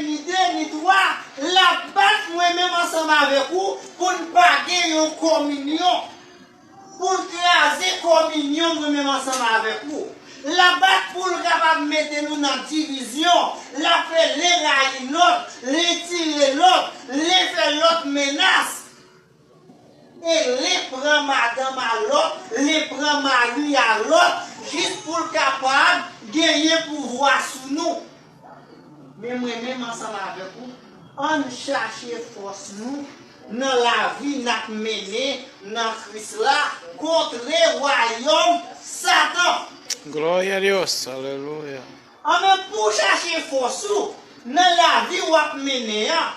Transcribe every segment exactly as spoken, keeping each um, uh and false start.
ni de, ni twa, l ap bat mwen menm ansanm avèk ou pou n pa gen yon kominyon. Pou l kraze kominyon mwen menm ansanm avèk ou. L ap bat pou l kapab mete nou nan divizyon. L ap fè l rayi lòt, l tire lòt, l fè lòt menas. E l pran madanm a lòt, l pran mari a lòt, jis pou l kapab genyen pouvwa sou nou. Men mwen menm ansanm avèk ou, ann chache fòs nou nan lavi n ap mennen nan Kris la, kontre wayòm Satan. Gloria a Dios, aleluya. Anben, pou w chache fòs ou nan lavi w ap mennen an,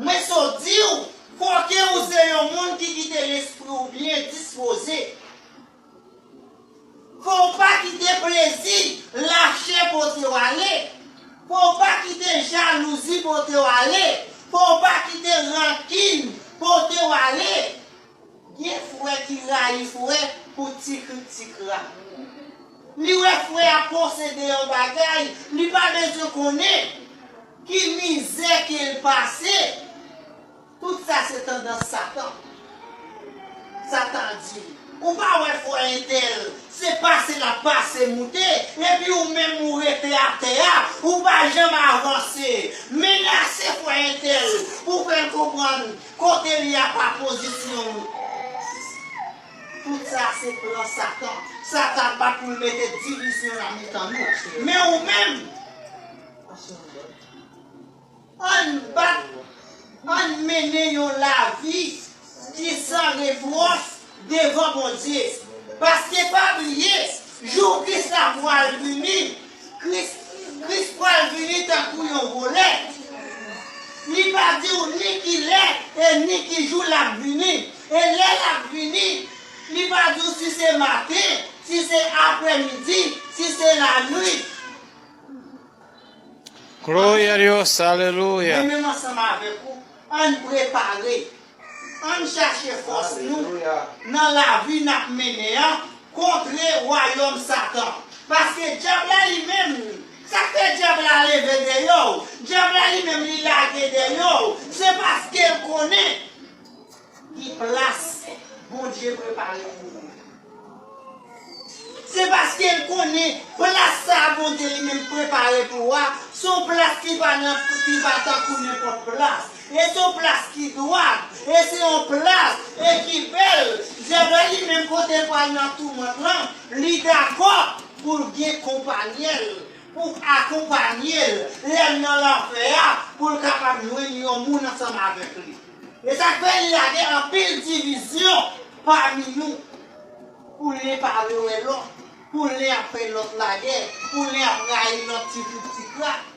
mwen so di w, fò ke ou se yon moun ki kite lespri w byen dispoze. Fò w pa kite plezi lachè pote w ale. Fò w pa kite jalouzi pote w ale. Fò w pa kite rankin pote w ale. Gen frè ki rayi frè pou ti krik ti krak. Li wè frè a posede yon bagay, li pa bezwen konnen ki mizè ke l pase. Tout sa se tandans Satan. Satan di, ou pa wè frè entèl, se pase l ap pase moute, epi ou menm ou rete atè a, ou pa janm avanse. Menase frè entèl pou fè l konprann kote li a pa pozisyon l. Tout sa se plan Satan. Satan ap bat pou l mete divizyon nan mitan nou. Men ou menm, ann bat, ann mennen yon lavi ki san repwòch devan Bondye. Paske pa bliye, jou Kris la pral vini, Kris, Kris pral vini tankou yon vòlè. Li pa di w ni ki lè e ni ki jou l ap vini. E lè l ap vini, li pa di w si se maten, si se aprèmidi, si se lanwit. Gloria a Dios, aleluya. Men menm ansanm avèk ou, ann prepare. Ann chache fòs nou nan lavi n ap mennen an kontre wayòm Satan. Paske dyab la li menm, sa k fè dyab la leve deyò, dyab la li menm li lage deyò, se paske l konnen ki plas Bondye prepare pou ou. Se paske l konnen plas sa a Bondye li menm prepare pou ou a, se yon plas ki pa nan, ki pa tankou nenpòt plas. E se yon plas ki dwat. E se yon plas e ki bèl. Dyab la li menm kote l pral nan toumant lan, li dakò pou l gen konpanyèl, pou akonpanye l lè l nan lanfè a, pou l kapab jwenn yon moun ansanm avèk li. E sa k fè li lage anpil divizyon pami nou. Pou l nen pa vle wè lòt, pou l nen ap fè lòt lagè, pou l nen ap rayi lòt ti krik ti krak.